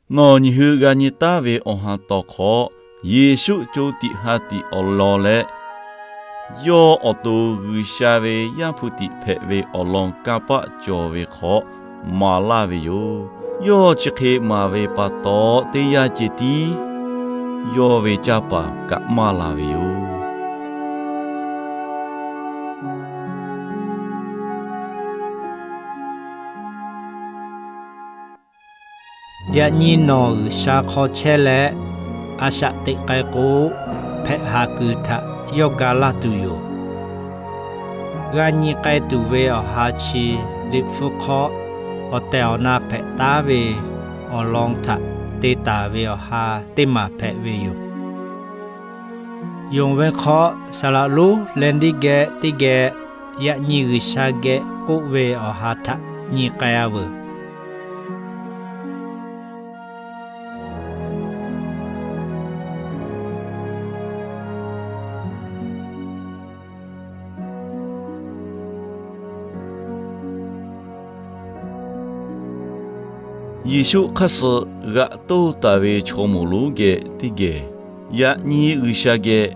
Nawˬ nyi hui g'a nyi taˉ ve awˬ ha tawˍ hk'aw, Yeˍsuˆ co tiꞈ ha tiꞈ awˬ lawn leh, yawˇ awˬ to G'uiˬsha ve Yaˇ hpu tiꞈ hpehꞈ ve awˬ lawn kanˇ paˆ cawˬ ve hk'aw maˍ laˇ ve yoˬ. Yawˇ chi hk'e maˍ ve pa taw, teˇ yanˇ ceh tiˉ yawˇ ve canˇ paˍ kaꞈ maˇ la ve yoˬ. Yaꞈ nyi nawˬ G'uiˬsha hk'aw chehˇ leh, a shaꞈ teꞈ k'ai k'o, hpehꞈ haˍ kuiˬ htaꞈ yawˇ ga laˇ tuˬ yoˬ. G'a nyi k'ai tuˬ ve awˬ ha chi, Liꞈ hpu hk'aw awˬ tehˬ awˬ na hpehꞈ taˉ ve awˬ lawn htaꞈ te taˍ ve awˬ ha teˇ maˬ hpehꞈ ve yoˬ. Yonˍ ve hk'aw, saˍ laꞈ lonˉ Leˍdiˆ geh teˇ geh yaꞈ nyi G'uiˬsha geh k'oˆ ve awˬ ha htaꞈ nyi k'ai-a veuˬ. Yeˍsuˆ hk'aˇ suh g'aꞈ toˇ taˍ ve chaw moˍ lonˉ geh teˇ geh, yaꞈ nyi G'uiˬsha geh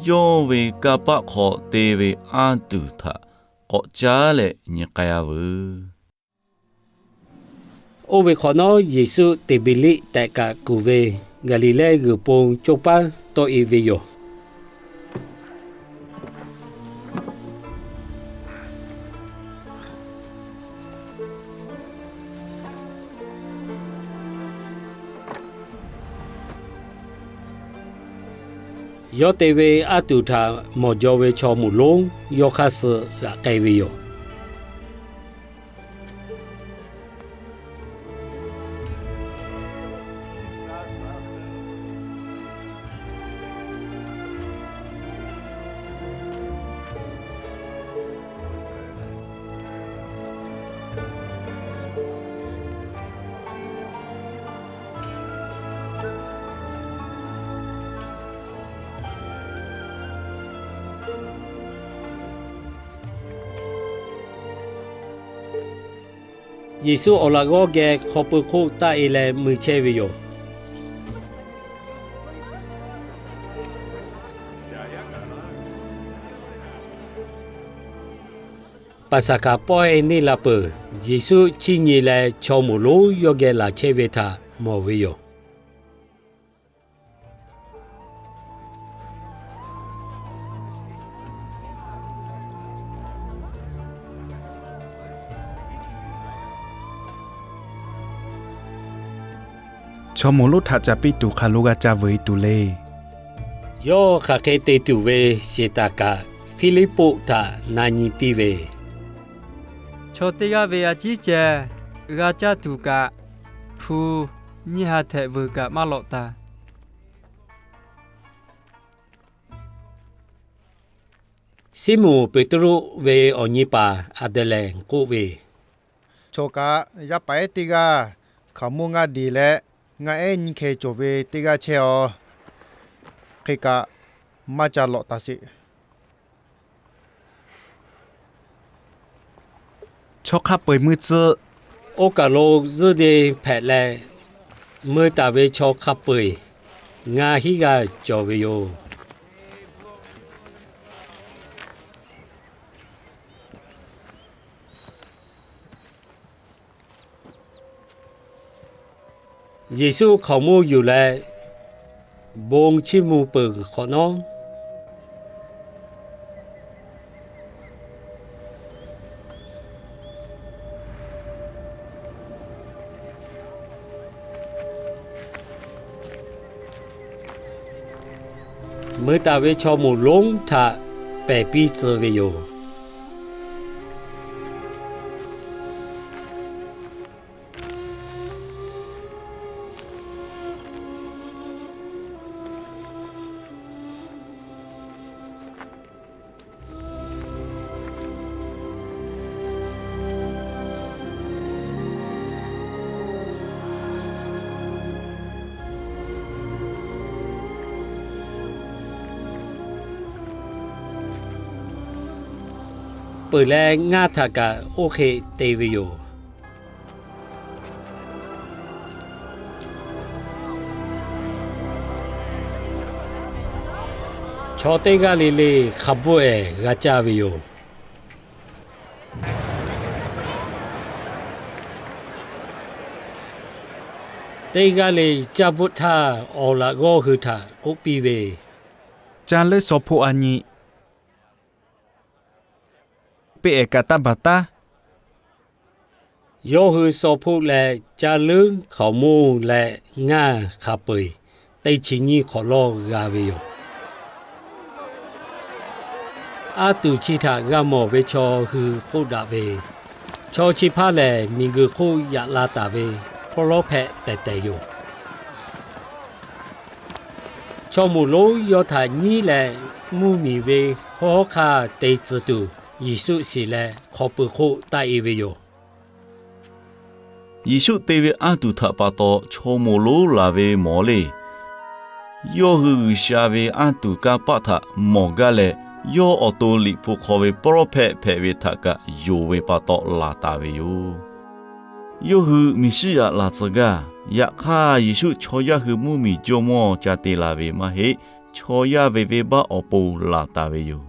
yawˇ ve kanˇ paˆ hk'aw te ve anˇ tuˬ htaꞈ k'awꞈ caˉ leh nyi k'ai-a veuˬ. Oˇ ve hk'awꞈ nawˉ, Yeˍsuˆ Tiˍbeˍriˆ tehꞈ kaꞈ kuˬ ve Gaˍliˍlehˇ g'uiˬ pon coˇ paˉ tawˆ-e ve yoˬ. Yawˇ te ve anˇ tuˬ htaꞈ mawˬ jaw ve chaw moˍ lonˉ yawˇ hk'aˇ suh g'aꞈ k'ai ve yoˬ. Yeˍsuˆ awˬ laꞈ g'awˇ geh hk'aw pui hk'oˆ taˆ-e leh mui chehˇ ve yoˬ. Paˍsaˍhkaˍ pawehˇ neˇ la peuˬ, Yeˍsuˆ chiˇ nyi leh chaw moˍ lonˉ yawˇ geh laˬ chehˇ ve htaꞈ mawˬ ve yoˬ. Chaw moˍ lonˉ htaꞈ caˍ piˇ tuˬ hk'aˬ lo g'a ca vuiˬ-e tuˬ le. Yawˇ hk'aˬ hk'e te tuˬ ve sheˍ taˍ kaꞈ Hpiˇliˇpuˆ htaꞈ na nyi piˇ ve, Chaw teˇ g'aˇ ve a ciˉ ceh g'a caˇ tuˬ kaꞈ, hpu nyiˇ ha htehꞈ vuiˬ kaꞈ maˇ lawꞈ taˍ. Siˉmonˍ Peˍtruˆ ve awˬ nyi paˍ Anˍdrehˍ k'oˆ ve, Choˬ kaꞈ, yaˇ paˍ ehˉ teˇ g'aˇ hkaoˍmonˇ ngaˇ deˬ leh ngaˇ ehˉ nyiˇ hkeh cawˬ ve teˇ g'aˇ chehˇ-aˬ. Hk'e kaꞈ, maˇ ca lawꞈ taˍ sheˍ. Chaw hk'a peu-eˬ mui tcuh. Oˇ kaˬ lo zuhˇ deˇ hpehꞈ leh, mui taˍ ve chaw hk'a peu-eˬ ngaˇ hinˉ g'aˇ cawˬ ve yoˬ. Yeˍsuˆ hkaoˍmonˇ yuˬ leh, bon chiˇ mvuh peuˬ hk'awꞈ nawˉ, mui taˍ ve chaw moˍ lonˉ htaꞈ pehˬ piˇ tcuh ve yoˬ. Peuˬ leh ngaˇ htaꞈ kaꞈ oˇ hk'e te ve yoˬ. Chaw teˇ g'aˇ le le hk'a bvuhˆ-ehˍ g'a caˇ ve yoˬ. Teˇ g'aˇ le caˇ bvuhˆ htaˇ, awˬ laꞈ g'awˇ hui htaꞈ k'oˆ piˇ ve, Caˇ leuˉ saw hpoˆ a nyi, peˇ ehˍ kaꞈ taˇ baˬ taˉ. Yawˇ hui saw hpoˆ leh caˇ leuˉ hkaoˍmonˇ leh ngaˇ hk'a peu-eˬ teˇ chi nyiˇ hk'awꞈ lawˇ g'a ve yoˬ. Aˉ tuˬ chi htaꞈ g'a mawˬ ve chaw hui k'oˆ daꞈ ve, Chaw chi hpaˇ lehˬ, miˬguiˬ hk'oˆ yaꞈ la taˍ ve pawˇ lawˉ hpehꞈ tehˬ tehˬ yoˬ. Chaw moˍ lonˉ yawˇ htaꞈ nyiˉ leh, mvuhˇmiˬ ve hawˉ hawˉ hk'aˇ te tcuh tuˬ, Yeˍsuˆ shiˍ leh hk'aw pui hk'oˆ taˆ-e ve yoˬ. Yeˍsuˆ te ve anˇ tuˬ htaꞈ pa taw chaw moˍ lonˉ laˬ ve mawˬ le. Yawˇ hui G'uiˬsha ve anˇ tuˬ kanˇ paˆ htaꞈ mawˬ gaˇ leh, yawˇ awˬ to Liꞈ hpu hk'aw ve pawˇ lawˉ hpehꞈ hpehꞈ ve htaꞈ kaꞈ yonˍ ve pa taw laˬ taˍ ve yoˬ. Yawˇ hui Meˍsiˉyaꞈ laˬ tcuh gaˇ. Yaꞈ hk'aˇ, Yeˍsuˆ chaw yaˇ hui mvuhˇmiˬ jawˇmawˇ ca te la ve maˇ heˆ. Chaw yaˇ ve venˇbaˆ awˬ pon laˬ taˍ ve yoˬ.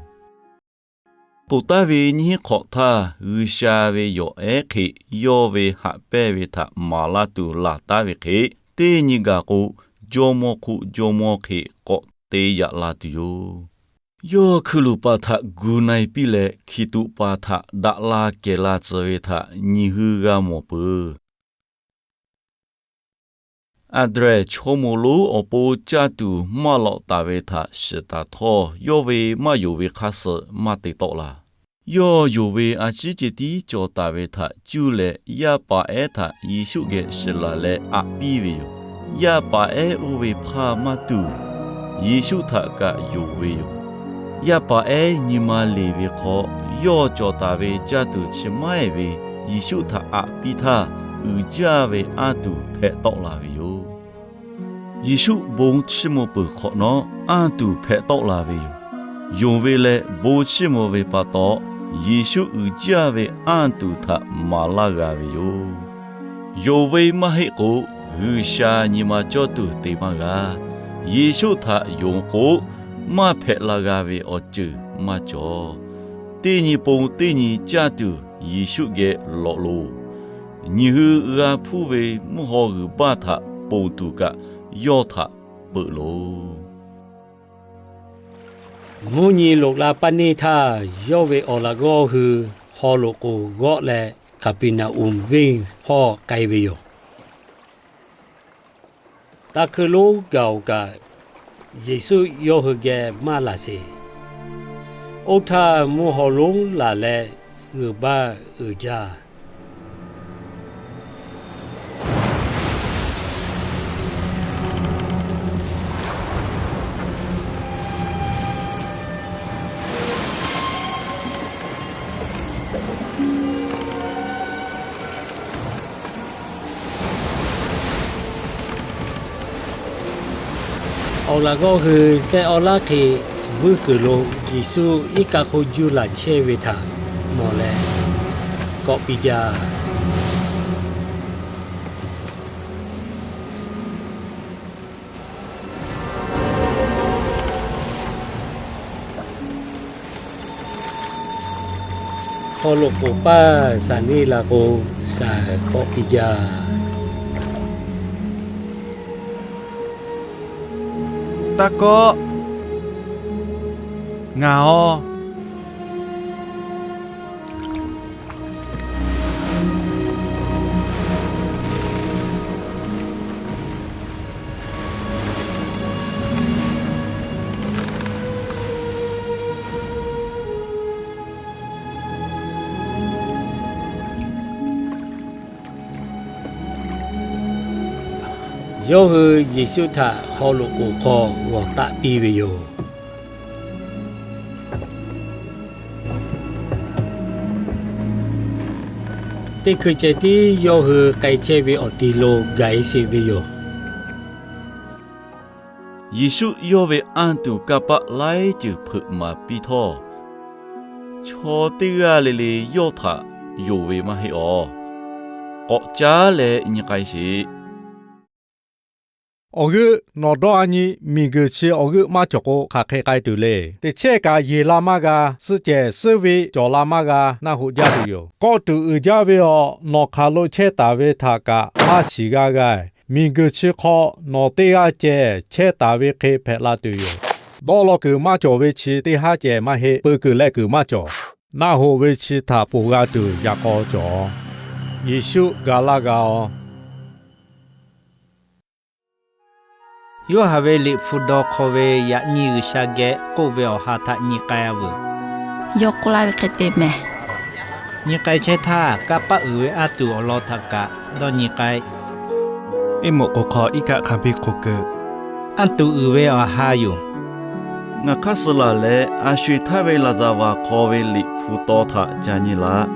Ponˬ taˍ ve nyiˇ hinˉ hk'awꞈ htaˇ, G'uiˬsha ve yawˬ ehˉ hk'e yawˇ ve haꞈ pehnˇ ve htaꞈ maˍ laˇ tuˬ laˬ taˍ ve hk'e, teˇ nyi gaˬ k'o, jawˇmawˇ hk'oˆ jawˇmawˇ hk'e k'awꞈ te yaꞈ la tuˬ yoˬ. Yawˇ hkui luˬ paˍ htaꞈ gu na-e piˇ leh, hkiˬ tuꞈ paˍ htaꞈ daꞈ la kehˬ la tcuh ve htaꞈ nyi hui g'a mawˬ peuˬ. Aˍdrehˍ chaw moˍ lonˉ awˬ pon caˇ tuˬ maˇ lawꞈ taˍ ve htaꞈ shiˍ taˍ htawˇ, yawˇ ve maˇ yonˍ ve hk'aˇ suh maˇ te tawˆ laˇ. Yawˇ yonˍ ve a ciˉ ceh tiˉ cawˬ taˍ ve htaꞈ cuˇ leh, yaˇ paˍ ehˉ htaꞈ Yeˍsuˆ geh shiˍ laˬ leh aꞈ piˇ ve yoˬ. Yaˇ paˍ ehˉ oˇ ve hpaˇ maˇ tuˬ, Yeˍsuˆ htaꞈ kaꞈ yonˍ ve yoˬ. Yaˇ paˍ ehˉ nyi ma leˬ ve hk'aw, yawˇ cawˬ taˍ ve caˇ tuˬ chi maˇ heˆ ve Yeˍsuˆ htaꞈ aꞈ piˇ htaˇ, uiˍ jaˇ ve anˇ tuˬ hpehꞈ tawˆ la ve yoˬ. Yeˍsuˆ bon chiˇ mvuh peuˬ hk'awꞈ nawˉ, anˇ tuˬ hpehꞈ tawˆ la ve yoˬ. Yonˍ ve leh bon chiˇ mvuh ve pa taw, Yeˍsuˆ uiˍ jaˇ ve anˇ tuˬ htaꞈ maˍ laˇ g'a ve yoˬ. Yonˍ ve maˇ heˆ k'o, G'uiˬsha nyi ma cawˇ tuˬ te maˇ g'a. Yeˍsuˆ htaꞈ yonˍ k'o, maˇ hpehꞈ la g'a ve awˬ ceuˬ maˇ cawˬ. Teˇ nyi pon teˇ nyi caˇ tuˬ Yeˍsuˆ geh lawꞈ loˬ. Nyi hui g'a hpuˇ ve mvuhˇ haw g'uiˬ baˇ htaꞈ ponˬ tuˬ kaꞈ yawˇ htaꞈ peuˬ loˬ. Mvuhˇ nyi loꞈ la paˇ neˇ htaˇ, yawˇ ve awˬ laꞈ g'awˇ hui haw loꞈ k'oˍ g'awˆ leh, Kaˍpeˍneˍonˍ venˇ hpawˇ k'ai ve yoˬ. Taˇ hkuiˇ lonˉ gaˬ-oˬ kaꞈ, Yeˍsuˆ yawˇ hui geh maˇ laˬ sheˍ. Oˇ htaˇ, mvuhˇ haw lonˉ laˬ leh g'uiˬ baˇ uiˍ jaˇ. Awˬ laꞈ g'awˇ hui sehˆ awˉ laˉ hk'e vuiˇ kuiˬ lo Yeˍsuˆ iˉ kaˆ hk'oˆ juˇ laˬ chehˇ ve htaꞈ mawˬ leh, kawꞈ piˇ jaˇ. Haw loꞈ k'oˍ paˇ shaˍ neˇ la k'o, shaˍ kawꞈ piˇ jaˇ. Taˇ kawˆ, ngaˬ-oˬ. Yawˇ hui Yeˍsuˆ htaꞈ haw loꞈ k'oˍ hk'aw g'awˬ taˆ piˇ ve yoˬ. Teˇ hkui ceh tiˉ yawˇ hui k'ai chehˇ ve awˬ ti lo gaˬ-e sheˍ ve yoˬ. Yeˍsuˆ yawˇ ve anˇ tuˬ kanˇ paˆ laiˉ ceuˬ hpeuꞈ maˍ piˇ htawˇ, chaw teˇ g'aˇ le le yawˇ htaꞈ yonˍ ve maˇ heˆ awˬ. K'awꞈ caˉ leh nyi k'ai sheˍ. Awˬ g'euˆ nawˬ dawˇ a nyi, miˬguiˬ chi awˬ g'euˆ maˇ cawˬ k'o, hk'aˬ hk'e k'ai tuˬ le. Teˇ chehˇ kaꞈ yeˬ la maˇ g'a, suhˆ cehˬ suhˉ ve cawˬ la maˇ g'a, naˆ hoꞈ jaˇ tuˬ yoˬ. Kawˆ tuˬ uiˍ jaˇ ve awˬ, nawˬ hk'aˬ lo chehˇ taˍ ve htaꞈ kaꞈ maˇ shiˍ g'a g'a. Miˬguiˬ chi hk'aw nawˬ teˇ g'aˇ ceh chehˇ taˍ ve hk'e hpehꞈ la tuˬ yoˬ. Dawˇ law kuiˬ maˇ cawˬ ve chi teˇ haˉ ceh maˇ heˆ. Peu kuiˬ leh kuiˬ maˇ cawˬ. Naˆ hoꞈ ve chi htaꞈ ponˬ g'a tuˬ yaꞈ k'aw cawˬ. Yeˍsuˆ gaˬ laˇ g'a-oˬ. Yoˇhanˬ ve liꞈ hpu daw hk'aw ve yaꞈ nyi G'uiˬsha geh k'oˆ ve awˬ ha htaꞈ nyi k'ai-a veuˬ. Yawˇ k'oˆ laˇ ve hk'e te mehˍ. Nyi k'ai chehˇ htaˇ, kanˇ paˆ uiˍ ve anˇ tuˬ awˬ lawn htaꞈ kaꞈ dawˇ nyi k'ai. Eˇ moꞈ k'oˍ hk'aw iˉ kaˆ hk'a biˇ k'oˍ keu. Anˇ tuˬ uiˍ ve awˬ ha yoˬ. Ngaˬ hk'aˇ suh laˬ leh, a sho eˬ htaˇ ve laˍzaˍvaˍ hk'aw ve liꞈ hpu taw htaꞈ ca nyi laꞈ.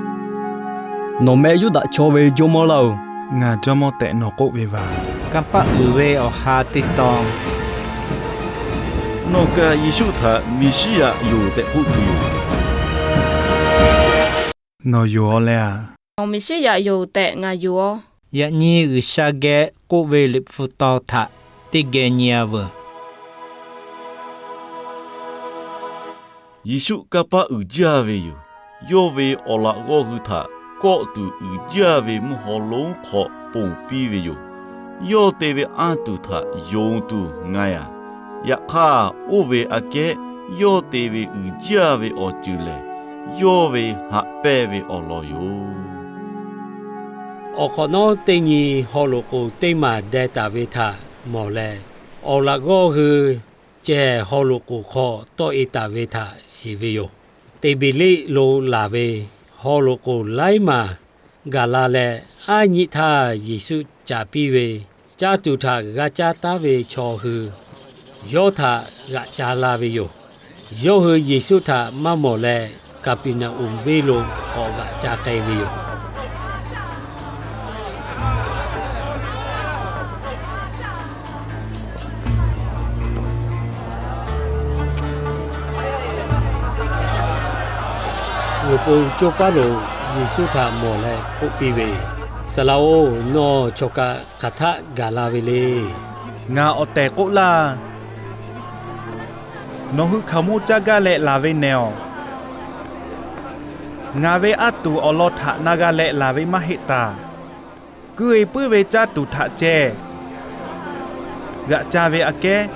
Nawˬ meh Yuˇdaꞈ chaw ve jawˇmawˇ laˇ-oˬ. Ngaˬ jawˇmawˇ tehꞈ nawˬ k'oˆ ve vaˬ. Kanˇ paˆ uiˍ ve awˬ ha teˇ tawn. Nawˬ kaꞈ Yeˍsuˆ htaꞈ Meˍsiˉyaꞈ yoˬ tehꞈ k'oˆ tuˬ yoˬ. Nawˬ yoˬ-aw leh-a. Nawˬ Meˍsiˉyaꞈ yoˬ tehꞈ ngaˬ yoˬ-aw. Yaꞈ nyi G'uiˬsha geh k'oˆ ve liꞈ hpu taw htaꞈ teˇ geh nyi-a veuˬ. Yeˍsuˆ kanˇ paˆ uiˍ jaˇ ve yoˬ. Yawˇ ve awˬ laꞈ g'awˇ hui htaꞈ kawˆ tuˬ uiˍ jaˇ ve mvuhˇ haw lonˉ hk'aw ponˬ piˇ ve yoˬ. Yawˇ te ve anˇ tuˬ htaꞈ yonˍ tuˬ ngaˬ yaꞈ. Yaꞈ hk'aˇ, oˇ ve aꞈ kehˉ yawˇ te ve uiˍ jaˇ ve awˬ ceuˬ lehˬ, yawˇ ve haꞈ pehnˇ ve awˬ lawn yoˬ. Awˬ hk'awꞈ nawˉ teˇ nyi haw loꞈ k'oˍ teˇ maˬ deh taˍ ve htaꞈ mawˬ leh, awˬ laꞈ g'awˇ hui cehˬ haw loꞈ k'oˍ hk'aw tawˆ-e taˍ ve htaꞈ shiˍ ve yoˬ. Teˍbeˍriˆ lo laˬ ve haw loꞈ k'oˍ laiˉ maˬ gaˬ la leh, aˉ nyiˆ htaˇ Yeˍsuˆ caˍ piˇ ve caˇ tuˬ htaꞈ g'a caˇ taˉ ve chaw hui yawˇ htaꞈ g'aꞈ ca la ve yoˬ. Yawˇ hui Yeˍsuˆ htaꞈ maˇ mawˬ leh, Kaˍpeˍneˍonˍ venˇ lo k'awꞈ g'aꞈ ca k'ai ve yoˬ. G'uiˬ po coˇ paˉ lo Yeˍsuˆ htaꞈ mawˬ leh k'oˆ piˇ ve, Saˍ laꞈ-oˬ, nawˬ chawˬ kaꞈ hk'aˬ htaˆ gaˬ la ve le. Ngaˬ awˬ tehˬ k'oˆ laˇ. Nawˬ hui hkaoˍmonˇ caˇ gaˇ leh laˬ ve nehˬ-awˬ. Ngaˬ ve anˇ tuˬ awˬ lawn htaꞈ na g'a leh laˬ ve maˇ heˆ taˍ. Kuiˇ-e puiˉ ve caˇ tuˬ htaꞈ ceh g'aꞈ ca ve aꞈ kehˉ,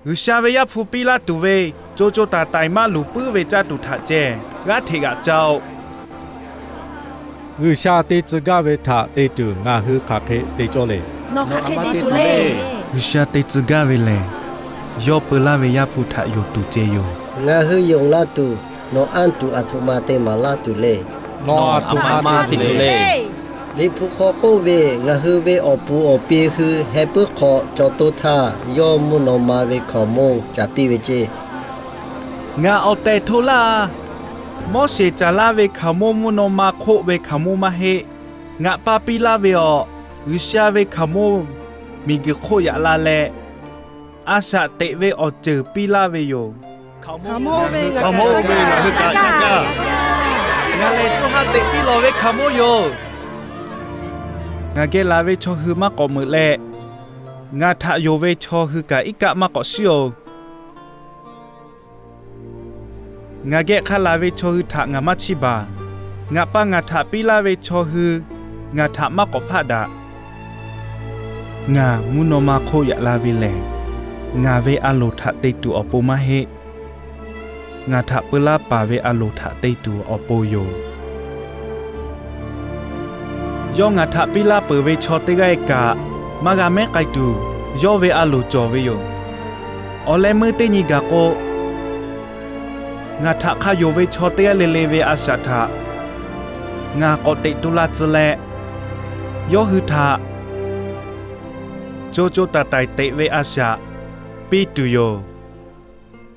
G'uiˬsha ve Yaˇ hpu piˇ laˇ tuˬ ve co co taiˍ taiˍ maˇ luˬ puiˉ ve caˇ tuˬ htaꞈ ceh g'aˇ hteꞈ g'aꞈ ca-oˬ. G'uiˬsha te tcuh gaˇ ve htaꞈ te tuˬ ngaˬ hui hk'aˬ hk'e te cawˇ le. G'uiˬsha te tcuh gaˇ ve lehˬ, yawˇ peu laˇ ve Yaˇ hpu htaꞈ yonˍ tuˬ ceh yoˬ. Ngaˬ hui yonˍ la tuˬ, nawˬ anˇ tuˬ aˬ htoꞈ ma te maˍ laˇ tuˬ le. Nawˬ aˬ htoꞈ ma te tuˬ le. Liꞈ hpu hk'aw k'oˆ ve, Ngaˬ hui ve awˬ puˍ awˬ pi hui heh puiˉ hk'aw cawˬ to htaˇ, yawˇ mvuhˇ naw ma ve hkaoˍmonˇ caˍ piˇ ve ceˇ. Ngaˬ awˬ tehˬ hto laˇ. Moˉseˍ caˍ laˇ ve hkaoˍmonˇ mvuhˇ naw ma hk'oˆ ve hkaoˍmonˇ maˇ heˆ. Ngaˬ pa piˇ laˇ ve awˬ, G'uiˬsha ve hkaoˍmonˇ miˬguiˬ hk'oˆ yaꞈ la leh, a shaꞈ teꞈ ve awˬ ceuˬ piˇ laˇ ve yoˬ. Ngaˬ lehˬ co ha teꞈ piˇ lawˬ ve hkaoˍmonˇ yoˬ. Ngaˬ geh laˬ ve chaw hui maˇ k'awꞈ meuꞈ leh, ngaˬ htaꞈ yonˍ ve chaw hui kaꞈ iˉ kaˆ maˇ k'awꞈ shiˉ-oˬ. Ngaˬ geh hk'a laˬ ve chaw hui htaꞈ ngaˬ maˇ chiˇ baˬ. Ngaˬ pa ngaˬ htaꞈ piˇ laˇ ve chaw hui ngaˬ htaꞈ maˇ k'awꞈ hpaˆ daꞈ. Ngaˬ mvuhˇ naw ma hk'oˆ yaꞈ la ve lehˬ, ngaˬ ve a loˍ htaꞈ te tuˬ awˬ pon maˇ heˆ. Ngaˬ htaꞈ peu laˇ paˍ ve a loˍ htaꞈ te tuˬ awˬ pon yoˬ. Yawˇ ngaˬ htaꞈ piˇ laˇ peuˬ ve chaw teˇ g'aˇ kaꞈ maˇ g'a mehˉ k'ai tuˬ, yawˇ ve a loˍ cawˬ ve yoˬ. Awˬ leh meuˇ teˇ nyi gaˬ k'o, ngaˬ htaꞈ hk'a yonˍ ve chaw teˇ g'aˇ le le ve a shaꞈ htaꞈ ngaˬ k'awꞈ teꞈ tu la tcuh leh, yawˇ hui htaꞈ co co taiˍ taiˍ teꞈ ve a shaꞈ piˇ tuˬ yoˬ.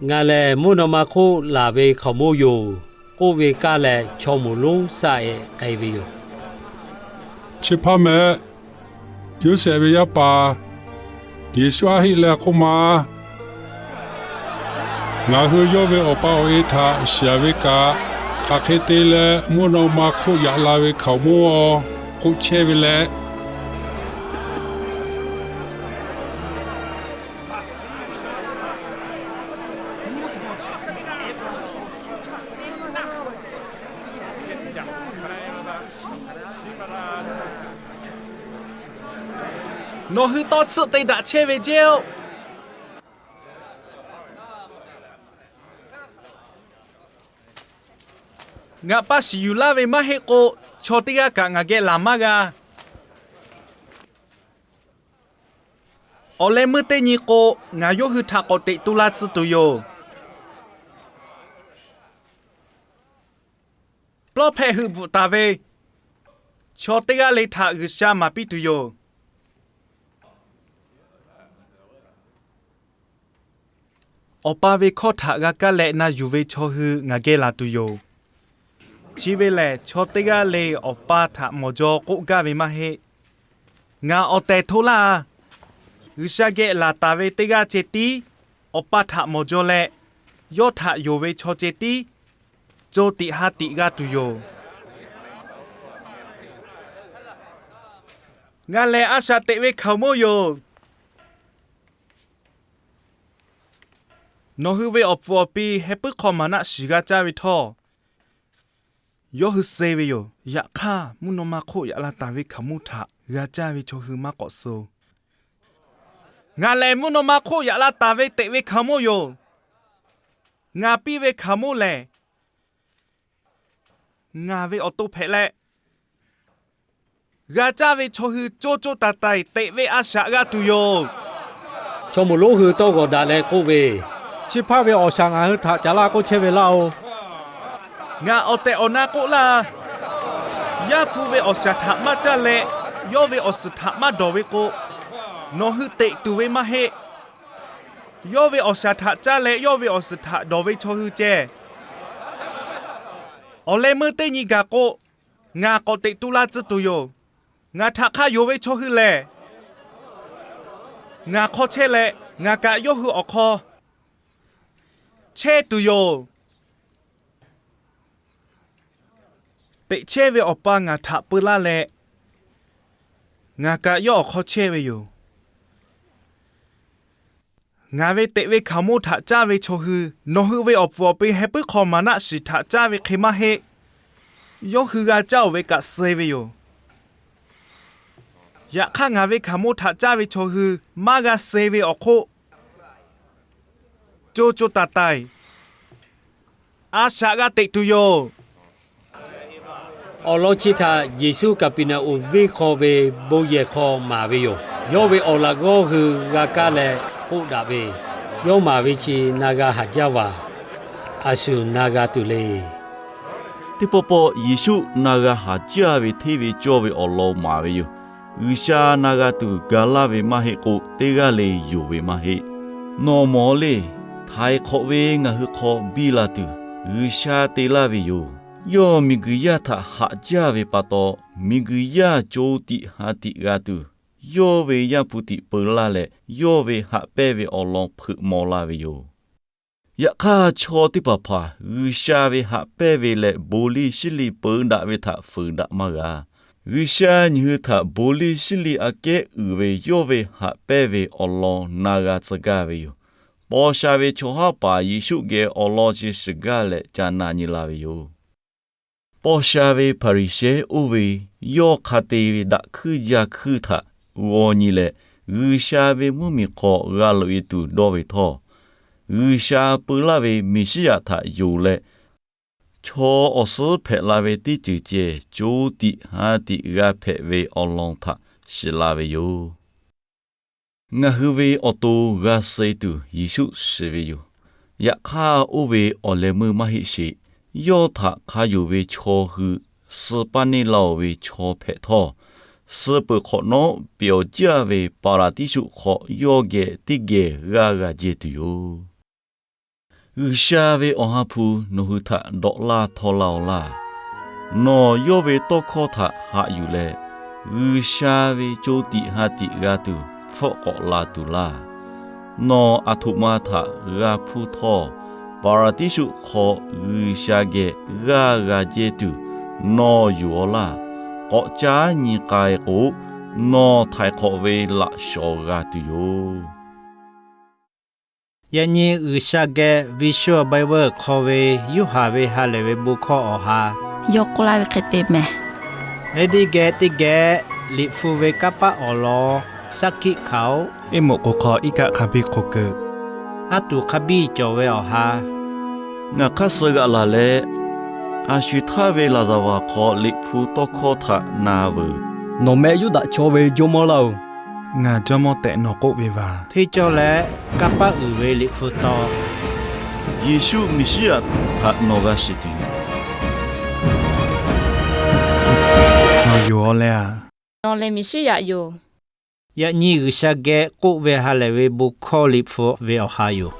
Ngaˬ lehˬ mvuhˇ naw ma hk'oˆ laˬ ve hkaoˍmonˇ yoˬ k'oˆ ve kaˇ leh, chaw moˍ lonˉ saˆ-e k'ai ve yoˬ. Chi hpaˇ meh, Yoˇsehꞈ ve yaˇ paˍ, Yeˍsuˆ aˉ heˆ leh k'oˆ ma. Ngaˬ hui yawˇ ve awˬ pa awˬ e htaꞈ shiˍ ve kaꞈ, hk'aˬ hk'e te leh mvuhˇ naw ma hk'oˆ yaꞈ la ve hkaoˍmonˇ-aˬ k'oˆ chehˇ ve leh, Nawˬ hui tawˇ tsuhˆ te daꞈ chehˇ ve jehˇ-oˆ. Ngaˬ paˇ shiˍ yuˬ laˇ ve maˇ heˆ k'o, chaw teˇ g'aˇ kaꞈ ngaˬ geh laˬ maˇ g'a. Awˬ leh meuˇ teˇ nyi k'o, ngaˬ yawˇ hui htaꞈ k'awꞈ teꞈ tu la tcuh tuˬ yoˬ. Plawˇ hpehꞈ heuˆ bvuhꞈ taˍ ve chaw teˇ g'aˇ le htaꞈ G'uiˬsha maˍ piˇ tuˬ yoˬ. Awˬ pa ve hkawˇ htaꞈ g'a kaˇ leh na yuˬ ve chaw hui ngaˬ geh laˬ tuˬ yoˬ. Chi ve lehˬ, chaw teˇ g'aˇ le Awˬ pa htaꞈ mawˬ jaw k'oˆ gaˇ ve maˇ heˆ. Ngaˬ awˬ tehˬ hto laˇ. G'uiˬsha geh laˬ taˍ ve teˇ g'aˇ ceh tiˉ Awˬ pa htaꞈ mawˬ jaw leh, yawˇ htaꞈ yonˍ ve chaw ceh tiˉ co tiꞈ ha tiꞈ g'a tuˬ yoˬ. Ngaˬ lehˬ a shaꞈ teꞈ ve hkaoˍmonˇ yoˬ. Nawˬ hui ve awˬ pfuhˍ awˬ pi heh puiˉ hk'aw maˍnaˆ shiˍ g'a caˇ ve htawˇ, yawˇ hui suh ve yoˬ. Yaꞈ hk'aˇ, mvuhˇ naw ma hk'oˆ yaꞈ la taˍ ve hkaoˍmonˇ htaꞈ g'a caˇ ve chaw hui maˇ k'awꞈ suh. Ngaˬ lehˬ mvuhˇ naw ma hk'oˆ yaꞈ la taˍ ve teꞈ ve hkaoˍmonˇ yoˬ. Ngaˬ piˇ ve hkaoˍmonˇ lehˬ, ngaˬ ve awˬ to hpehꞈ leh, g'a caˇ ve chaw hui co co taiˍ taiˍ teꞈ ve a shaꞈ g'a tuˬ yoˬ. Chaw moˍ lonˉ hui tawˇ g'awˬ daꞈ leh k'oˆ ve, Chi hpaˇ ve awˬ shaˍ ngaˬ hui htaꞈ caˍ laˇ k'oˆ chehˇ ve laˇ-oˬ. Ngaˬ awˬ tehˬ awˬ na k'oˆ laˇ. Yaˇ hpu ve awˬ shaˍ htaꞈ maˇ caˇ leh, yawˇ ve awˬ suhˍ htaꞈ maˇ dawˬ ve k'o, nawˬ hui teꞈ tuˬ ve maˇ heˆ. Yawˇ ve awˬ shaˍ htaꞈ caˇ leh yawˇ ve awˬ suhˍ htaꞈ dawˬ ve chaw hui ceh, awˬ leh meuˇ teˇ nyi gaˬ k'o, ngaˬ k'awꞈ teꞈ tu la tcuh tuˬ yoˬ. Ngaˬ htaꞈ hk'a yonˍ ve chaw hui lehˬ, ngaˬ hk'aw chehˇ leh, ngaˬ kaꞈ yawˇ hui awˬ hk'aw chehˇ tuˬ yoˬ. Teꞈ chehˇ ve Awˬ pa ngaˬ htaꞈ peu laˇ leh, ngaˬ kaꞈ yawˇ awˬ hk'aw chehˇ ve yoˬ. Ngaˬ ve teꞈ ve hkaoˍmonˇ htaꞈ caˇ ve chaw hui nawˬ hui ve awˬ pfuhˍ awˬ pi heh puiˉ hk'aw maˍnaˆ shiˍ htaꞈ caˇ ve hk'e maˇ heˆ. Yawˇ hui g'a caˇ-oˬ ve kaꞈ suh ve yoˬ. Yaꞈ hk'aˇ, ngaˬ ve hkaoˍmonˇ htaꞈ caˇ ve chaw hui maˇ g'a suh ve awˬ hk'oˆ, co co taiˍ taiˍ a shaꞈ g'a teꞈ tuˬ yoˬ. Awˬ lawn chi htaꞈ Yeˍsuˆ Kaˍpeˍneˍonˍ venˇ hk'aw ve bon yehˬ hk'aw maˍ ve yoˬ. Yawˇ ve awˬ laꞈ g'awˇ hui g'a kaˇ leh k'oˆ daꞈ ve, Yawˇ maˍ ve chi na g'a haˍ jaˇ vaˬ. A shu na g'a tuˬ le. Teˇ pawˆ pawˆ Yeˍsuˆ na g'a haˍ jaˇ ve hteˇ ve cawˇ ve awˬ lawn maˍ ve yoˬ. G'uiˬsha na g'a tuˬ ga laˇ ve maˇ heˆ k'o, teˇ g'aˇ le yonˍ ve maˇ heˆ. Nawˬ mawˬ le. Htaiˍ hk'awꞈ ve ngaˬ hui hk'aw biˇ la tuˬ, G'uiˬsha te laˇ ve yoˬ. Yawˇ miˬguiˬ yaˇ htaꞈ haꞈ jaˇ ve pa taw, miˬguiˬ yaˇ co tiꞈ ha tiꞈ g'a tuˬ, yawˇ ve Yaˇ hpu tiꞈ peu laˇ leh, yawˇ ve haꞈ pehnˇ ve awˬ lawn hpeuꞈ maw la ve yoˬ. Yaꞈ hk'aˇ, chaw teˇ hpaˍ hpaˍ G'uiˬsha ve haꞈ pehnˇ ve leh bon liˇ shiˉ liˇ peu daꞈ ve htaꞈ fuiˍ daꞈ maˇ g'a. G'uiˬsha nyi hui htaꞈ bon liˇ shiˉ liˇ aꞈ kehˉ uiˍ ve yawˇ ve haꞈ pehnˇ ve awˬ lawn na g'a tcuh gaˇ ve yoˬ. Paw sha ve chaw haˉ paˍ Yeˍsuˆ geh awˬ lawn chi shiˍ gaˇ leh ca na nyi la ve yoˬ. Paw sha ve Hpaˍriˍsehˇ oˇ ve yawˇ hk'a te ve daꞈ hkuiˇ jaˇ hkuiˇ htaꞈ g'aw nyi leh, G'uiˬsha ve mvuhˇmiˬ hk'aw g'a loꞈ-e tuˬ dawˇ ve htawˇ, G'uiˬsha peu laˇ ve Meˍsiˉyaꞈ htaꞈ yonˍ leh, chaw awˬ suhˉ hpehꞈ la ve teˇ ceuˬ ceh co tiꞈ ha tiꞈ g'a hpehꞈ ve awˬ lawn htaꞈ shiˍ la ve yoˬ. Ngaˬ hui ve awˬ to g'a suh tuˬ Yeˍsuˆ shiˍ ve yoˬ. Yaꞈ hk'aˇ, oˇ ve awˬ leh meuˇ maˇ heˆ sheˍ. Yawˇ htaꞈ hk'a yonˍ ve chaw hui suh paˇ neˇ la-oˬ ve chaw hpehꞈ htawˇ, suh peuˬ hk'awꞈ nawˉ, peꞈ awˬ jaˇ ve Paˍraˍdiˇsuˆ hk'aw yawˇ geh teˇ geh g'aˇ g'a jehˇ tuˬ yoˬ. G'uiˬsha ve Awˬ ha hpu nawˬ hui htaꞈ dawꞈ laˇ htawˇ laˇ-oˬ laˇ. Nawˬ yawˇ ve tawˇ hkawˇ htaꞈ haꞈ yuˬ leh, G'uiˬsha ve co tiꞈ ha tiꞈ g'a tuˬ hpfuhˆ k'awꞈ la tuˬ laˇ. Nawˬ aˬ htoꞈ ma htaꞈ g'a hpuˇ htawˇ, Paˍraˍdiˇsuˆ hk'aw G'uiˬsha geh g'aˇ g'a jehˇ tuˬ nawˬ yuˬ-aw laˇ. K'awꞈ caˉ nyi k'ai k'o, nawˬ htaiˍ hk'awꞈ ve laꞈ shawˍ g'a tuˬ yoˬ. Yaꞈ nyi G'uiˬsha geh Visual Bible hk'aw ve Yoˇhanˬ ve ha lehˬ ve bon hkawˇ awˬ ha yawˇ k'oˆ laˇ ve hk'e te mehˍ. Ready geh teˇ geh Liꞈ hpu ve kanˇ paˆ awˬ lawn Saˉ hkiˆ hkanˍ-oˬ. Iˉ moꞈ k'o hk'aw iˉ kaˆ hk'a biˇ hk'o keu. Aˉ tuˬ hk'a biˇ cawˬ ve awˬ ha. Ngaˬ hk'aˇ suh g'aꞈ laˬ leh, a sho htaˇ ve laˍzaˍvaˍ hk'aw Liꞈ hpu tawˇ hkawˇ htaꞈ na veuˬ. Nawˬ meh Yuˇdaꞈ chaw ve jawˇmawˇ laˇ-oˬ. Ngaˬ jawˇmawˇ tehꞈ nawˬ k'oˆ ve vaˬ. Hteˇ cawˇ leh kanˇ paˆ uiˍ ve Liꞈ hpu taw. Yeˍsuˆ Meˍsiˉyaꞈ htaꞈ nawˬ g'a shiˍ tuˬ yoˬ. Nawˬ yoˬ-aw leh a. Nawˬ lehˬ Meˍsiˉyaꞈ yoˬ. Yaꞈ nyi G'uiˬsha geh k'oˆ ve ha lehˬ ve bon hkawˇ Liꞈ hpu ve awˬ ha yoˬ.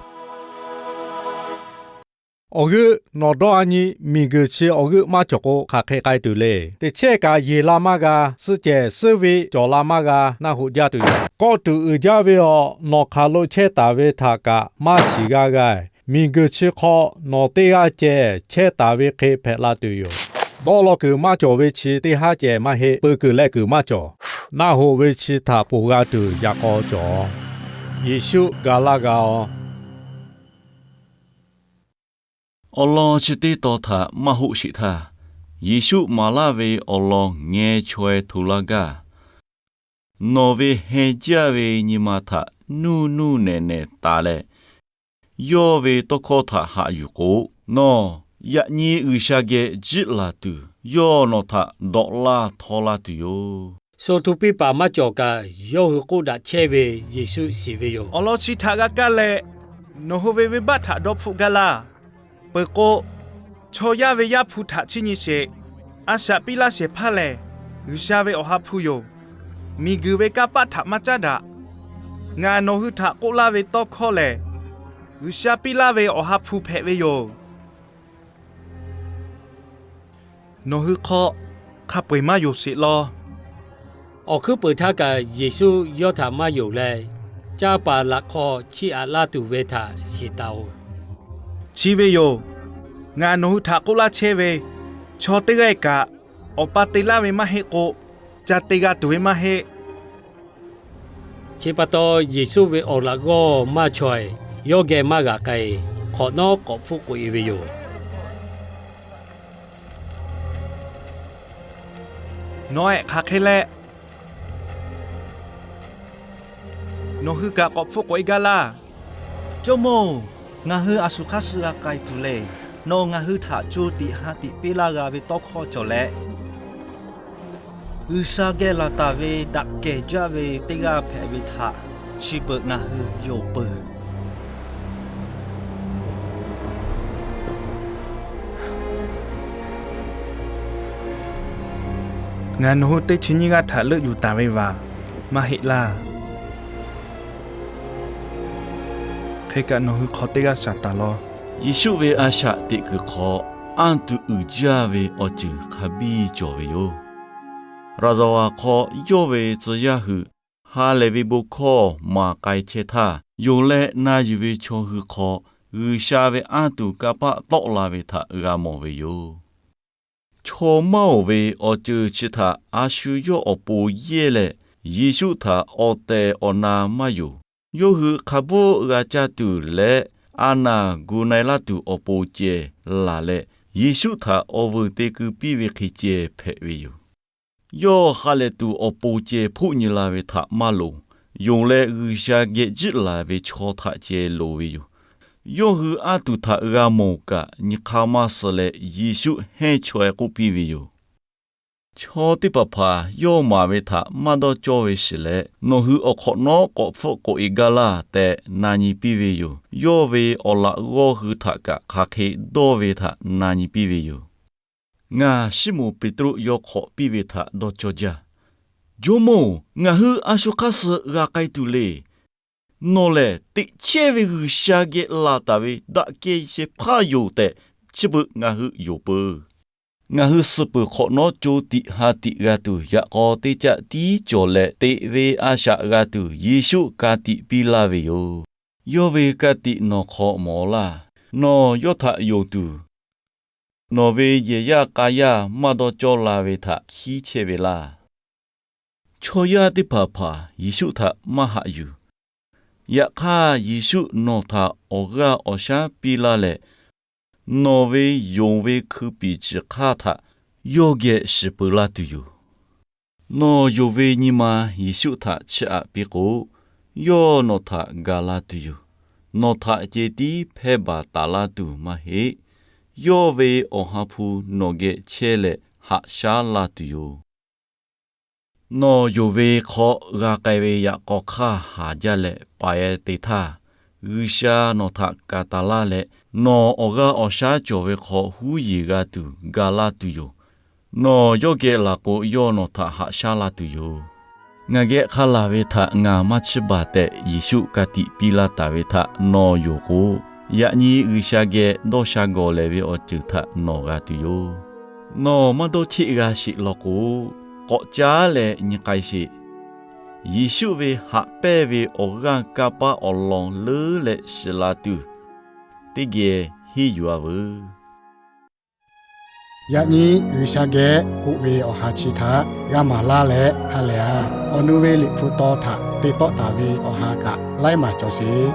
Awˬ g'euˆ nawˬ dawˇ a nyi, miˬguiˬ chi awˬ g'euˆ maˇ cawˬ k'o, hk'aˬ hk'e k'ai tuˬ le. Teˇ chehˇ kaꞈ yeˬ la maˇ g'a, suhˆ cehˬ suhˆ ve cawˬ la maˇ g'a, naˆ hoꞈ jaˇ tuˬ yoˬ. Kawˆ tuˬ uiˍ jaˇ ve awˬ nawˬ hk'aˬ lo chehˇ taˍ ve htaꞈ kaꞈ maˇ shiˍ g'a g'a. Miˬguiˬ chi hk'aw nawˬ teˇ g'aˇ ceh chehˇ taˍ ve hk'e hpehꞈ la tuˬ yoˬ. Dawˇ law kuiˬ maˇ cawˬ ve chi teˇ haˉ ceh maˇ heˆ. Peuˬ kuiˬ leh kuiˬ maˇ cawˬ. Naˆ hoꞈ ve chi htaꞈ ponˬ g'a tuˬ yaꞈ k'aw cawˬ. Yeˍsuˆ ga laˇ g'a-o. Awˬ lawn chi teˇ tawn htaꞈ maˇ hoˆ sheˍ htaˇ, Yeˍsuˆ maˍ laˇ ve awˬ lawn ngeh chaweh hto laˇ gaˇ. Nawˬ ve heh jaˇ ve nyi ma htaꞈ nuˇ nuˇ nehˬ nehˬ taˍ leh, yawˇ ve tawˇ hkawˇ htaꞈ haꞈ yuˬ k'o, nawˬ yaꞈ nyi G'uiˬsha geh jiˆ laˬ tuˬ, yawˇ nawˬ htaꞈ dawꞈ laˇ htaw laˇ tuˬ yoˬ. Sho htu piˇ paˍ maˇ cawˬ kaꞈ, yawˇ hui k'oˆ daꞈ chehˇ ve Yeˍsuˆ shiˍ ve yoˬ. Awˬ lawn chi htaꞈ g'a kaˇ leh, nawˬ hui ve venˇbaˆ htaꞈ dawˇ hpfuhˆ gaˇ laˇ. Peuˬ k'o, chaw yaˇ ve Yaˇ hpu htaꞈ chiˇ nyi sheˍ. A shaꞈ piˇ laˇ shehˍ hpaˇ lehˬ, G'uiˬsha ve Awˬ ha hpu yoˬ. Miˬguiˬ ve kanˇ paˆ htaꞈ maˇ caˉ daꞈ. Ngaˬ nawˬ hui htaꞈ k'oˆ laˇ ve tawˇ hkawˇ lehˬ, G'uiˬsha piˇ laˇ ve Awˬ ha hpu hpehꞈ ve yoˬ. Nawˬ hui hk'aw hk'a peu-eˬ maˇ yonˍ sheˍ law. Awˬ hkuiˉ peuˬ htaˇ kaꞈ Yeˍsuˆ yawˇ htaꞈ maˇ yonˍ leh, caˇ paˍ laꞈ hk'aw chiˇ aꞈ laˇ tuˬ ve htaꞈ shiˍ taˍ-oˬ. Chi ve yoˬ. Ngaˬ nawˬ hui htaꞈ k'oˆ laˇ chehˇ ve, chaw teˇ g'aˇ kaꞈ Awˬ pa te laˇ ve maˇ heˆ k'o, ca te g'a tuˬ ve maˇ heˆ. Chi pa taw, Yeˍsuˆ ve awˬ laꞈ g'awˇ maˇ chaweh, yawˇ geh maˇ g'aꞈ k'ai, hk'awꞈ nawˉ k'awꞈ hpfuhˆ k'oꞈ-e ve yoˬ. Nawˬ-ehˬ hk'aˬ hk'e leh, nawˬ hui kaꞈ k'awꞈ hpfuhˆ k'oꞈ-e gaˇ laˇ. Jawˇmawˇ-oˬ, ngaˬ hui a shu hk'aˇ suh g'a k'ai tuˬ le. Nawˬ ngaˬ hui htaꞈ co tiꞈ ha tiꞈ piˇ laˇ g'a ve tawˇ hkawˇ cawˬ leh, G'uiˬsha geh laˬ taˍ ve daꞈ kehˬ jaˇ ve teˇ g'aˇ hpehꞈ ve htaꞈ chi beuꞈ ngaˬ hui yonˍ peuˬ. Ngaˬ nawˬ hui teˇ chi nyiˇ g'aˇ htaꞈ leuˆ yuˬ taˍ ve vaˬ maˇ heˆ laˇ. Hk'e kaꞈ nawˬ hui hk'aw teˇ g'aˇ shaˍ taˍ law. Yeˍsuˆ ve a shaꞈ teꞈ kuiˬ hk'aw, anˇ tuˬ uiˍ jaˇ ve awˬ ceuˬ hk'a biˇ cawˬ ve yoˬ. Laˍzaˍvaˍ hk'aw yawˇ ve tcuh yaˇ hui ha lehˬ ve bon hkawˇ maˍ k'ai chehˇ htaˇ, yonˍ leh na yuˬ ve chaw hui hk'aw G'uiˬsha ve anˇ tuˬ kanˇ paˆ tawˆ la ve htaꞈ g'a mawˬ ve yoˬ. Chaw maˇ oˬ ve awˬ ceuˬ chi htaꞈ a shu yawˇ awˬ pon yehˇ leh, Yeˍsuˆ htaꞈ awˬ tehˬ awˬ na maˇ yonˍ. Yawˇ hui hk'a bvuhˆ g'a caˇ tuˬ leh, a naˬ gu na-e laˇ tuˬ awˬ pon ceh laˬ leh, Yeˍsuˆ htaꞈ awˬ vuiˬ te keu piˇ ve hk'e ceh hpehꞈ ve yoˬ. Yawˇ ha lehˬ tuˬ awˬ pon ceh hpoˆ nyi la ve htaꞈ maˇ loˍ. Yonˍ leh G'uiˬsha geh jiˆ laˬ ve chaw htaꞈ ceh loˍ ve yoˬ. Yawˇ hui anˇ tuˬ htaꞈ g'a mawˬ kaꞈ, nyi hk'aˇ maˇ suh leh Yeˍsuˆ hehnˇ chaweh k'oˆ piˇ ve yoˬ. Chaw teˇ hpaˍ hpaˍ yawˇ maˍ ve htaꞈ maˇ dawˇ cawˇ ve shiˍ leh, nawˬ hui awˬ hk'awꞈ nawˉ k'awꞈ hpfuhˆ k'oꞈ-e gaˇ laˇ tehꞈ na nyi piˇ ve yoˬ. Yawˇ ve awˬ laꞈ g'awˇ hui htaꞈ kaꞈ hk'aˬ hk'e dawˇ ve htaꞈ na nyi piˇ ve yoˬ. Ngaˬ Siˉmonˍ Peˍtruˆ yawˇ hk'awꞈ piˇ ve htaꞈ dawˇ cawˇ jaˇ. Jawˇmawˇ-oˬ, ngaˬ hui a shu hk'aˇ suh g'a k'ai tuˬ le. Nawˬ lehˬ teꞈ chehˇ ve G'uiˬsha geh laˬ taˍ ve daꞈ kehˬ shehˍ hpaˇ yoˬ tehꞈ, chi beuꞈ ngaˬ hui yonˍ peuˬ. Ngaˬ hui suh peuˬ hk'awꞈ nawˉ co tiꞈ ha tiꞈ g'a tuˬ, yaꞈ k'aw teˇ caˆ tiˉ cawˬ leh, teꞈ ve a shaꞈ g'a tuˬ Yeˍsuˆ ka tiꞈ piˇ laˇ ve yoˬ. Yawˇ ve ka tiꞈ nawˬ hk'aw mawˬ laˇ. Nawˬ yawˇ htaꞈ yonˍ tuˬ, nawˬ ve yehˬ yaˇ k'a yaˇ maˇ dawˇ cawˇ la ve htaꞈ hkiˉ chehˇ ve laˇ. Chaw yaˇ teˇ hpaˍ hpaˍ Yeˍsuˆ htaꞈ maˇ haꞈ yuˬ. Yaꞈ hk'aˇ, Yeˍsuˆ nawˬ htaꞈ awˬ g'aˇ awˬ shaˉ piˇ laˇ leh, nawˬ ve yonˍ ve hkui piˍ ciˬ hk'aˇ htaꞈ yawˇ geh shiˍ peuˬ laˇ tuˬ yoˬ. Nawˬ yonˍ ve nyi ma Yeˍsuˆ htaꞈ chiˇ aꞈ piˇ k'o, yawˇ nawˬ htaꞈ ga laˇ tuˬ yoˬ. Nawˬ htaꞈ ceh tiˉ hpehˇ baˬ taˍ laˇ tuˬ maˇ heˆ. Yawˇ ve Awˬ ha hpu nawˬ geh chehˇ leh haꞈ shaˉ laˇ tuˬ yoˬ. Nawˬ yonˍ ve hk'aw g'a k'ai ve yaꞈ k'aw hk'aˇ haˍ jaˇ leh paiˍ te htaˇ, G'uiˬsha nawˬ htaꞈ kaˍ taˍ laˇ leh, nawˬ awˬ g'aˇ awˬ shaˉ cawˬ ve hk'aw huˉ yeˬ g'a tuˬ ga laˇ tuˬ yoˬ. Nawˬ yawˇ geh laˬ k'o, yawˇ nawˬ htaꞈ haꞈ shaˉ laˇ tuˬ yoˬ. Ngaˬ geh hk'a laˬ ve htaꞈ ngaˬ maˇ chiˇ baˬ tehꞈ Yeˍsuˆ ka tiꞈ piˇ laˇ taˍ ve htaꞈ nawˬ yonˍ k'o, yaꞈ nyi G'uiˬsha geh dawˇ sha gawˬ lehˬ ve awˬ ceuˬ htaꞈ nawˬ g'a tuˬ yoˬ. Nawˬ maˇ dawˇ cheˆ g'a sheˍ law k'o, k'awꞈ caˉ leh nyi k'ai sheˍ. Yeˍsuˆ ve haꞈ pehnˇ ve awˬ g'aˇ kanˇ paˆ awˬ lawn leuˉ leh shiˍ la tuˬ, teˇ geh henˇ yuˬ-a veuˬ. Yaꞈ nyi G'uiˬsha geh k'oˆ ve awˬ ha chi htaꞈ g'a maˍ laˇ leh ha lehˬ-a. Awˬ nu ve Liꞈ hpu taw htaꞈ te tawˆ taˍ ve awˬ ha kaꞈ laiˉ maˬ cawˬ sheˍ.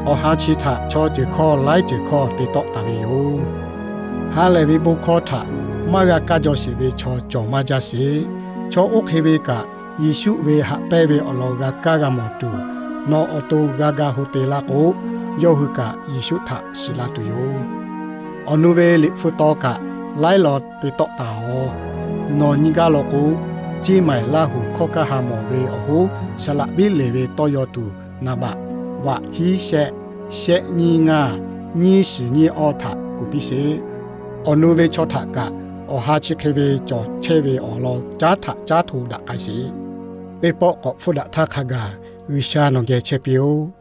Awˬ ha chi htaꞈ chaw ceuˬ hkawˇ laiˉ ceuˬ hkawˇ te tawˆ taˍ ve yoˬ. Ha lehˬ ve bon hkawˇ htaꞈ maˇ g'a kaˇ jaw sheˍ ve chaw cawˬ maˇ jaˇ sheˍ. Chaw oˇ hk'e ve kaꞈ, Yeˍsuˆ ve haꞈ pehnˇ ve awˬ lawn g'a kaˇ g'a mawˬ tuˬ, nawˬ awˬ to g'a ga hu te laˇ k'o, yawˇ hui kaꞈ Yeˍsuˆ htaꞈ shiˍ la tuˬ yoˬ. Awˬ nu ve Liꞈ hpu taw kaꞈ laiˉ law te tawˆ taˍ-oꞈ. Nawˬ nyi gaˇ law k'o, Ceˇ maiˍ Laˇ huˍ hkawˇ kaˇ ha mawˬ ve awˬ hoˉ saˍ laꞈ viˉ leˬ ve tawˇ yaw tuˬ, naˍ baꞈ vaꞈ hiˉ shehˆ, shehˆ nyiˇ ngaˇ, nyiˇ shiˍ nyiˇ awˇ htaꞈ kuˬ piˇ sheˍ. Awˬ nu ve chaw htaꞈ kaꞈ, awˬ ha chi hk'e ve cawˬ chehˇ ve awˬ lawn caˉ htaꞈ caˉ hto daꞈ k'ai sheˍ. Teˇ pawˆ k'awꞈ hpfuhˇ daꞈ htaˇ hk'a gaˬ, G'uiˬsha nawˬ geh chehˇ piˇ-oˆ.